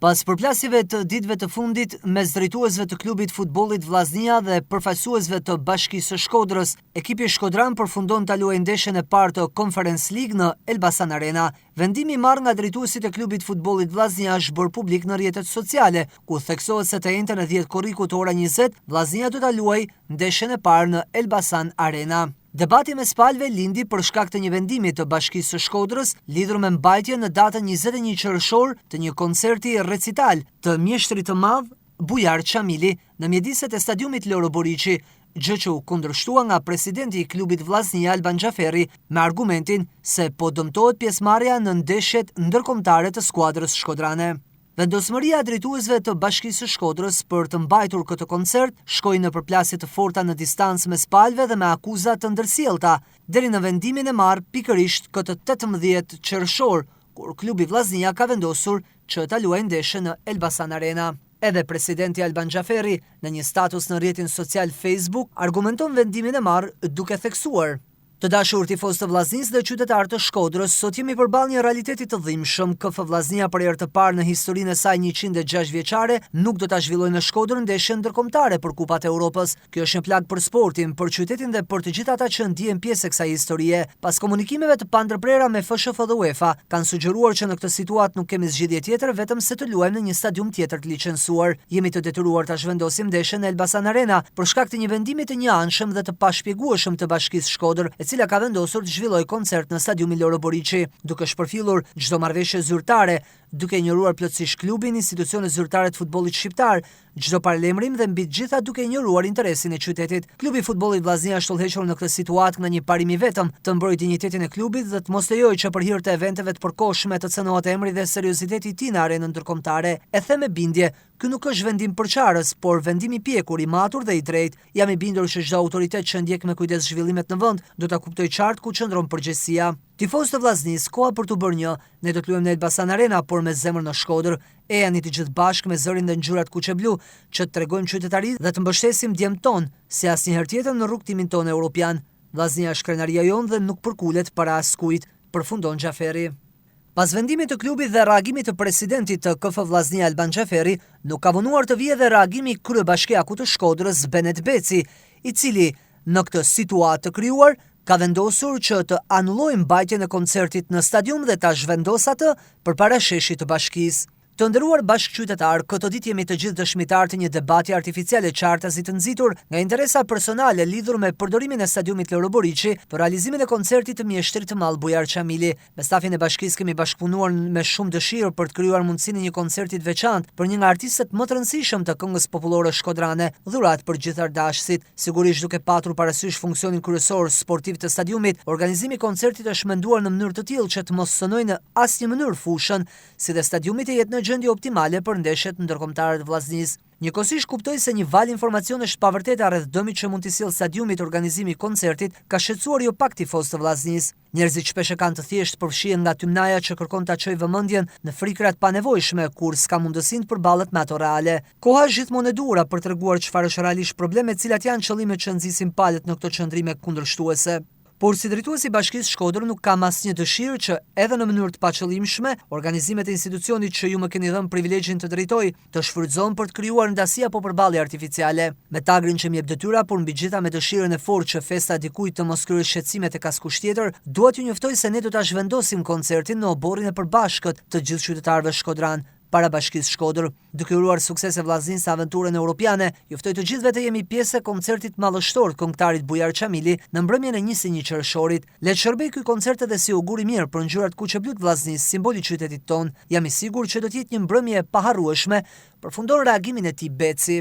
Pas përplasjeve të ditëve të fundit mes drejtuesve të klubit të futbollit Vllaznia dhe përfaqësuesve të Bashkisë së Shkodrës, ekipi shkodran përfundon ta luajë ndeshjen e parë të Conference League në Elbasan Arena. Vendimi i marrë nga drejtuesit e klubit të futbollit Vllaznia është bërë publik në rrjetet sociale, ku theksohet se të enjten e 10 korrikut ora 20, Vllaznia do ta luajë ndeshjen e parë në Elbasan Arena. Debati mes palëve lindi për shkak të një vendimi të Bashkisë së Shkodrës lidhur me mbajtjen në datën 21 qershor të një koncerti recital të mjeshtrit të madh Bujar Qamili në mjediset e stadiumit Loro Boriçi, gjë që u kundërshtua nga presidenti i klubit Vllaznia Alban Xhaferri me argumentin se po dëmtohet pjesëmarrja në ndeshjet ndërkombëtare të skuadrës shkodrane. Vendosmëria e drejtuesve të Bashkisë së Shkodrës për të mbajtur këtë koncert shkoi në përplasje të forta në distancë mes palëve dhe me akuza të ndërsjellta, deri në vendimin e marrë pikërisht këtë 18 qershor, kur klubi Vllaznia ka vendosur që ta luajë ndeshjen në Elbasan Arena. Edhe presidenti Alban Xhaferri, në një status në rrjetin social Facebook, argumenton vendimin e marrë duke theksuar: Të dashur tifozë të Vllaznisë dhe qytetarë të Shkodrës, sot jemi përballë një realiteti të dhimbshëm. KF Vllaznia për herë të parë në historinë e saj 106 vjeçare nuk do ta zhvillojë në Shkodër ndeshjen ndërkombëtare për Kupat e Europës. Kjo është një plagë për sportin, për qytetin dhe për të gjithë ata që ndihen pjesë e kësaj historie. Pas komunikimeve të pandërprera me FSHF dhe UEFA, kanë sugjeruar që në këtë situatë nuk kemi zgjidhje tjetër vetëm se të luajmë në një stadium tjetër të licencuar. Jemi të detyruar ta zhvendosim ndeshjen në Elbasan Arena për shkak të një vendimi të njëanshëm dhe të pashpjegueshëm të Bashkisë Shkodër, e cila ka vendosur të zhvillojë koncert në stadiumin Loro Boriçi, duke shpërfillur çdo marrëveshje zyrtare, duke injoruar plotësisht klubin, institucionet zyrtare të futbollit shqiptar, çdo paralajmërim dhe mbi të gjitha duke injoruar interesin e qytetit. Klubi i futbollit Vllaznia është udhëhequr në këtë situatë nga një parim i vetëm, të mbrojë dinjitetin e klubit dhe të mos lejojë që për hir të eventeve të përkohshme të cenohet emri dhe serioziteti i tij në arenën ndërkombëtare. E them me bindje, ky nuk është vendim përçarës, por vendim i pjekur, i matur dhe i drejtë. Jam i bindur që çdo autoritet që ndjek me kujdes zhvillimet në vend, do ta kuptojë qartë ku qëndron përgjegjësia. Tifozë të Vllaznisë, koha për t'u bërë një. Ne do të luajmë në Elbasan Arena, por me zemër në Shkodër. Ejani të gjithë bashkë me zërin dhe ngjyrat kuqeblu, që të tregojmë qytetari dhe të mbështesim djemtë tonë, si asnjëherë tjetër në rrugëtimin tonë europian. Vllaznia është krenaria jonë dhe nuk përkulet para askujt, përfundon Xhaferri. Pas vendimit të klubit dhe reagimit të presidentit të KF Vllaznia Alban Xhaferri, nuk ka vonuar të vijë edhe reagimi i kryebashkiakut të Shkodrës Benet Beci, i cili në këtë situatë të krijuar ka vendosur që të anullojë mbajtjen e koncertit në stadium dhe ta zhvendosë atë përpara sheshit të bashkisë. Të nderuar bashkëqytetarë, këto ditë jemi të gjithë dëshmitarë të një debati artificial e qartazi të nxitur nga interesa personale lidhur me përdorimin e stadiumit Loro Boriçi për realizimin e koncertit të mjeshtrit të madh Bujar Qamili. Me stafin e bashkisë kemi bashkëpunuar me shumë dëshirë për të krijuar mundësinë e një koncerti të veçantë për një nga artistët më të rëndësishëm të këngës popullore shkodrane, dhuratë për gjithë artdashësit. Sigurisht duke patur parasysh funksionin kryesor sportiv të stadiumit, organizimi i koncertit është menduar në mënyrë të tillë që të mos cënojë në asnjë mënyrë fushën, si dhe stadiumi të jetë në gjendje optimale për ndeshjet ndërkombëtare të Vllaznisë. Njëkohësisht kuptoj se një valë informacionesh të pavërteta rreth dëmit që mund t'i sjellë stadiumit organizimi i koncertit ka shqetësuar jo pak tifozë të Vllaznisë. Njerëzit shpesh e kanë të thjeshtë të përfshihen nga tymnaja që kërkon ta çojë vëmendjen në frikëra të panevojshme kur s'ka mundësinë të përballet me ato reale. Koha është gjithmonë e duhura për të treguar çfarë është realisht problem e cilat janë qëllimet që nxisin palët në këto qëndrime kundërshtuese. Por si drejtues i Bashkisë Shkodër nuk kam asnjë dëshirë që, edhe në mënyrë të paqëllimshme, organizimet e institucionit që ju më keni dhënë privilegjin të drejtoj, të shfrytëzohen për të krijuar ndasi apo përballje artificiale. Me tagrin që më jep detyra, por mbi gjitha me dëshirën e fortë që festa e dikujt të mos krijojë shqetësime tek askush tjetër, dua t'ju njoftoj se ne do ta zhvendosim koncertin në oborrin e përbashkët të gjithë qytetarëve shkodranë, para Bashkisë Shkodër. Duke uruar suksese Vllaznisë në aventurën europiane, ju ftoj të gjithëve të jemi pjesë e koncertit madhështor të këngëtarit Bujar Qamili në mbrëmjen e 21 qershorit. Le të shërbejë ky koncert edhe si ogur i mirë për ngjyrat kuqeblu të Vllaznisë, simbol i qytetit tonë. Jam i sigurt që do të jetë një mbrëmje e paharrueshme, përfundon reagimin e tij Beci.